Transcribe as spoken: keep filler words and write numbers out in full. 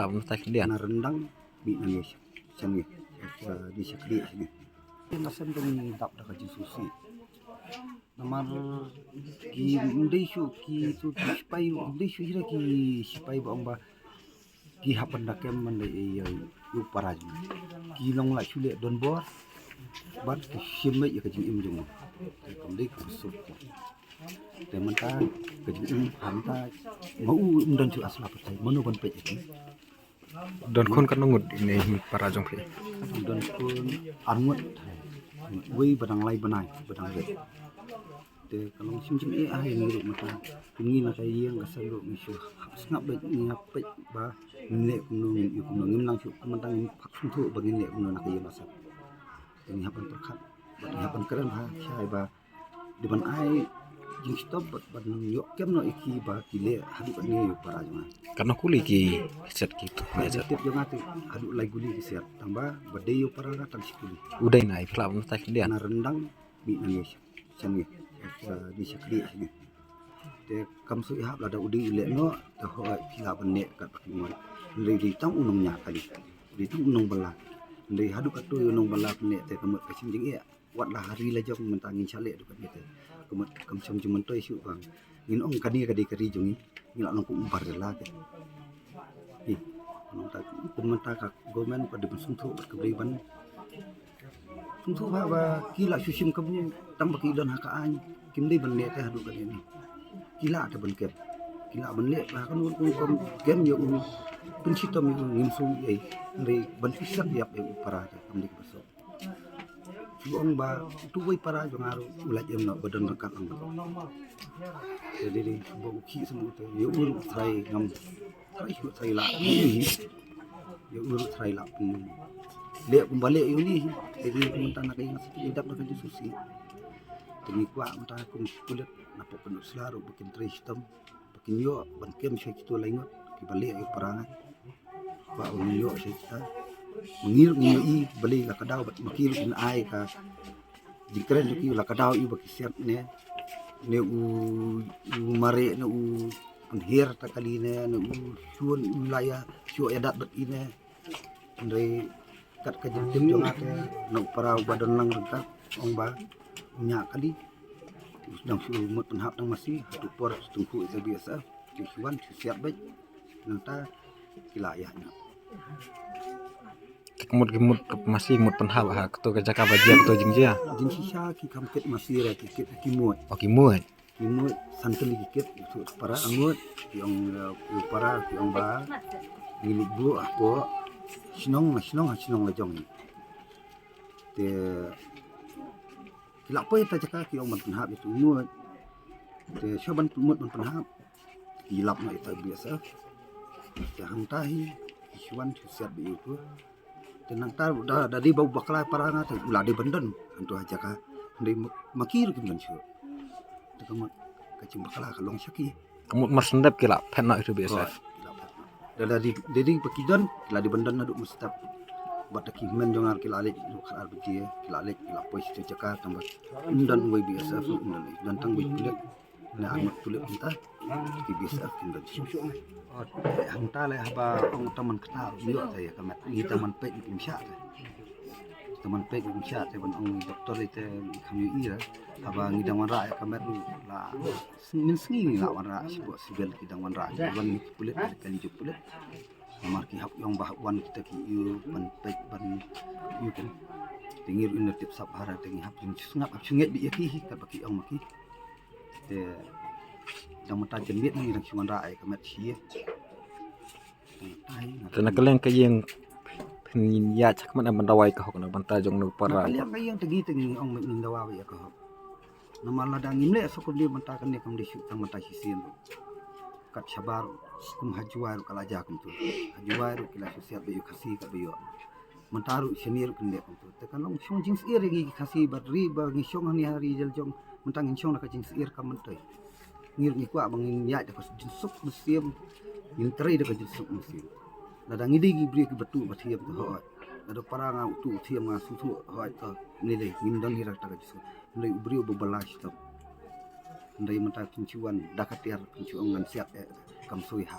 Ap na ta khyndiat. Na rendang bi na ngi shan ngi. Di shakri shan ngi. Nga sem da ngi dap da ka jingsngewsih. Namar ki mdei shu ki tu ki sipai mdei shu hira ki sipai ba ong ba ki hap ban da kem ban da ïa u para jong ki long la shu leh donbor bad ki shim ïa ka jingim jong u. Te kam dei ka suk. Te mynta ka jingim hangta ma u um don shu asla patai mano ban peit ïa ki. Don khun katno ngut ine i para jong phi? Don khun ar ngut. Wei ba dang lai bnai ba dang ret. Te ka long shim jingeh ha ïa ngi ruh mynta. Kum ngi na ka ïing ka sem ruh ngi shu hap sngap beit ngi hap peit ba ngin leh kumno ngin ïoh kumno ngim nang shu kumta ngim hap sngewthuh ba ngin leh kumno na ka ïing ka sem. Te ngi hap ban pyrkhat bad ngi hap ban kren ha shai ba dei ban ai jingshitom bad ban ïoh kem noh ïa ki ba ki leh haduh katne ïa u para jong nga. Katno kuli ki set ki tu. Ki set jong nga te haduh lai kuli ki set tang ba ba dei ïa u para nga tang shi kuli. U dei na i phi lah ban batai khyndiat. Na rendang bi na ngi shan ngi. Di shakri shan ngi. Te kam shu ïahap lada u dei u leh noh te hooid phi lah ban leh kat ba ki mon. Hynrei dei tang u nongñiah kali. Dei tang u nongbylla. Hynrei haduh katto ïa u nongbylla pynleh te ka mut ka shim jingeh. Wat la ha ri la jong mynta ngin shah leh haduh katne te. Ka mut kam shym ju myntoi shuh ba ngin ong kane ka dei ka ri jong ngi. Ngi la long kum u barjala te. Hi. Mynta kum mynta ka government ka dei ban sngewthuh bad ka ri ban sngewthuh ba ba ki la shu shim kabu tang ba ki don ha ka aiñ kim dei ban leh te haduh katne. Ki la te ban kem. Ki la ban leh ba kano kum kem ïa u pynshitom ïa u ngim shu ïa. Hynrei ban pynshah ïap ïa u para te kam dei ka ba soh. Shu ong ba utu uwei para jong nga ruh u la jem noh ba don ryngkat lang ba. Te dei dei shu ba u khih sngewthuh ïa u ruh trai ngam trai shu trai lah. Ïa u ruh trai lah pun. Leh kumba leh ïa u ni. Te dei kumta na ka ïing sati dap na ka jingsngewsih. Te ngi kwah mynta kum pulit na pok kynduh sla ruh ba kin trei shitom ba kin ïoh ban kem sha kito lai ngut kiba leh ïa u para nga. Ba u ïoh sha kita. Ma ngi ruh ngi ïohi balei la ka daw bad ma ki ruh kin ai ka jingkren jong ki la ka daw ïa ba ki siat ne ne u u mareh ne u pynhiar ta kali ne ne u shun u la ïa shu ïa dat bad i ne. Hynrei kat ka jingtip jong nga te na u para uba don lang ryngkat ong ba u ñiah kali. Dang shu mut pynhap dang masi ha tu por shu tyngkhuh ïa ka B S F. Shu shu wan shu siat beit. Nangta ki la ïa ñiah. Ki mut ki mut masi mut pynhap ha kato ka jaka ba jia kato jingjia. Jingshisha ki kam kit masi ra ki kit ki mut. Oh ki mut. Ki mut san tylli ki kit u tu para angut ki ong u para ki ong ba ngi lut bu ah ko shnong na shnong ha shnong la jong. Te ki la poi ta jaka ki ong ban pynhap ïa tu mut. Te shu ban mut ban pynhap ki lap na ita B S F. Te hangta hi ki shu wan shu siat ba ïa tu. Te nangta da da dei ba u bakla para nga te u la dei ban don hantu ha jaka. Hynrei ma ki ruh kim don shuh. Te ka mut ka jingbakla ka long sha ki. Ka mut mar shen dep ki la phet noh ïa tu B S F. Ki la phet noh. Da da dei da dei ba ki don ki la dei ban don naduh mynstep. Bad da ki hynmen jong nga ki la leit naduh khatar baje ki la leit ki la poi sha jaka tang ba ym don uwei B S F ym don don tang uwei pulit. Na arngut pulit mynta ki B S F kin don shuh. Hangta leh haba ong tang man kata ïoh ta ïa ka met ngi tang man peit ngi ym shah te. Tang man peit ngi ym shah te ban ong doktor ite ngi kham ïohi ra. Haba ngi dang wanrah ïa ka met la mynsngi ngi la wanrah sha pok sivil ki dang wanrah ki wan ngi pulit ki kan juk pulit. Namar ki hap ïong ba hap wan kita ki ïoh ban peit ban ïoh kan. Te ngi ruh ïa tip sap hara te ngi hap jingshngap hap shngeit beit ïa ki hi katba ki ïong ma ki. Te dang mynta janmiet ngi dang shu wanrah ai ka met shi. Te na ka liang ka ïing phin ïaid sha khmat ban dawai ka hok na bynta jong u para. Na ka liang ka ïing te ngi te ngi ong met ngin dawa beit ïa ka hok. Namar lada ngim leh sha kumne mynta kane kam dei shu tang mynta shisien ruh. Kat shabar kum ha Jowai ruh ka la jia kumtu. Ha Jowai ruh ki la shu siat beit ïa u Khasi katba ïoh. Mynta ruh shane ruh kin leh kumtu. Te ka long shong jingsyier ïa ngi ki Khasi bad ri ba ngi shong hangne ha ri jyljong mynta ngin shong da ka jingsyier kam myntoi. Ngi ruh ngi kwah ba ngin ïaid da ka jingsuk mynsiem ngin trei da ka jingsuk mynsiem. Lada ngi dei ki briew kiba tuh ba thiam te hooid. Lada para nga u tuh thiam nga sngewthuh hooid te ngi dei ngin don hi da ka jingsuk. Hynrei u briew ba bylla shitom. Hynrei mynta phin shu wan da ka tiar phin shu ong ngan siat eh kam soi ha.